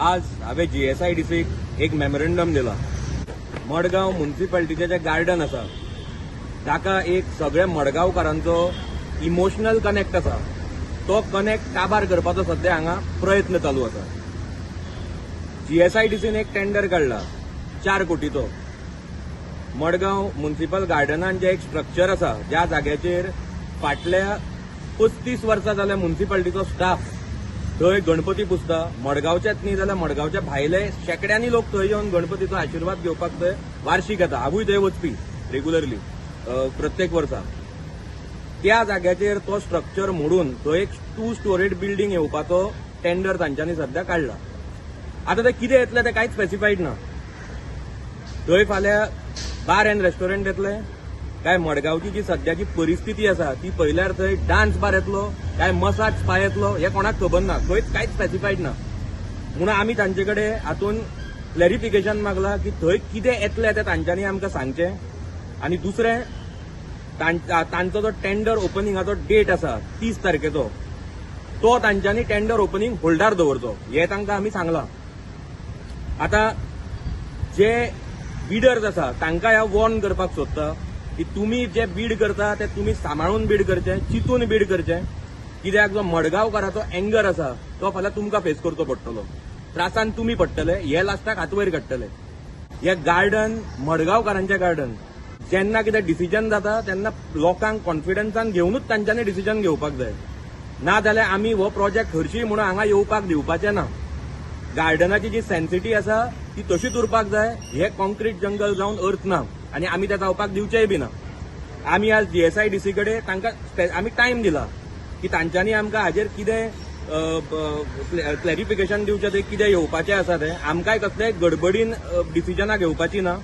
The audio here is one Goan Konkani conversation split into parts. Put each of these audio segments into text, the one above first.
आज हांवें जीएसआयडीसीक एक मेमोरेंडम दिला. मडगांव मुन्सिपालिटीचें जें गार्डन आसा ताका एक सगळ्या मडगांवकारांचो इमोशनल कनेक्ट आसा. तो कनेक्ट काबार करपाचो सद्या हांगा प्रयत्न चालू आसा. जीएसआयडीसीन एक टेंडर काडला 4 कोटीचो. मडगांव मुन्सिपल गार्डनान जें एक स्ट्रक्चर आसा, ज्या जाग्याचेर फाटल्या 35 वर्सां जाल्या मुन्सिपालिटीचो स्टाफ थंय गणपती पुजता, मडगांवच्याच न्ही जाल्यार मडगांवच्या भायले शेंकड्यांनी लोक थंय येवन गणपतीचो आशिर्वाद घेवपाक थंय वार्षिक येता. हांवूय थंय वचपी रेगुलरली प्रत्येक वर्सा. त्या जाग्याचेर तो स्ट्रक्चर मोडून थंय एक 2 स्टोरेड बिल्डींग येवपाचो टेंडर तांच्यांनी सद्या काडला. आतां तें कितें येतलें तें कांयच स्पेसिफायड ना. थंय फाल्यां बार अँड रेस्टॉरंट येतलें काय मडगांवची जी सद्याची परिस्थिती आसा ती पळयल्यार थंय डान्स बार येतलो काय मसाज स्पा येतलो हें कोणाक खबर ना. थंयच कांयच स्पेसिफायड ना. म्हणून आमी तांचे कडेन हातून क्लॅरिफिकेशन मागला की थंय कितें येतलें तें तांच्यांनी आमकां सांगचें. आनी दुसरें, तांचो जो टेंडर ओपनिंगाचो डेट आसा 30 तारखेचो, तो तांच्यांनी टेंडर ओपनिंग होल्डार दवरचो हें तांकां आमी सांगलां. आतां जे बिडर्स आसा तांकां हांव वॉर्न करपाक सोदता की तुमी जे बीड करता ते तुमी सांबाळून बीड करचें, चिंतून बीड करचें. कित्याक जो मडगांवकाराचो एंगर आसा तो फाल्यां तुमकां फेस करचो पडटलो. त्रासान तुमी पडटले, हे लास्टाक हात वयर काडटले. हे गार्डन मडगांवकारांचें गार्डन. जेन्ना कितें डिसिजन जाता तेन्ना लोकांक कॉन्फिडन्सान घेवनूच तांच्यांनी डिसिजन घेवपाक जाय. ना जाल्यार आमी हो प्रोजेक्ट हरशीं म्हणून हांगा येवपाक दिवपाचें ना. गार्डनाची जी सेन्सिटी आसा ती तशीच उरपाक जाय. हे कॉन्क्रीट जंगल जावन अर्थ ना आनी आमी तें जावपाक दिवचेय बी ना. आमी आज जीएसआयडीसी कडेन तांकां आमी टायम दिला की तांच्यांनी आमकां हाजेर कितें क्लॅरिफिकेशन दिवचें, तें कितें येवपाचें आसा तें. आमकांय कसलेय गडबडीन डिसिजनां घेवपाची ना.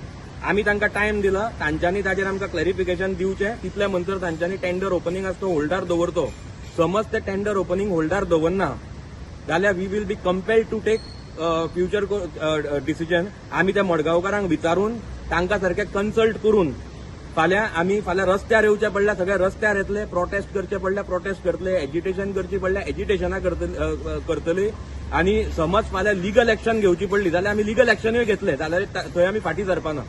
आमी तांकां टायम दिला, तांच्यांनी ताजेर आमकां क्लॅरिफिकेशन दिवचें. तितले म्हणसर तांच्यांनी टेंडर ओपनिंग आसा तो होल्डार दवरचो. समज ते टेंडर ओपनिंग होल्डार दवरना जाल्यार we will be compelled to take future decision. आमी त्या मडगांवकारांक विचारून तांकां सारकें कन्सल्ट करून फाल्यां आमी फाल्यां रस्त्यार येवचें पडल्यार सगळे रस्त्यार येतले, प्रोटेस्ट करचे पडल्यार प्रोटेस्ट करतले, एजिटेशन करची पडल्यार एजिटेशनां करतली. आनी समज फाल्यां लिगल एक्शन घेवची पडली जाल्यार आमी लिगल एक्शनूय घेतले, जाल्यार थंय आमी फाटीं सरपाना.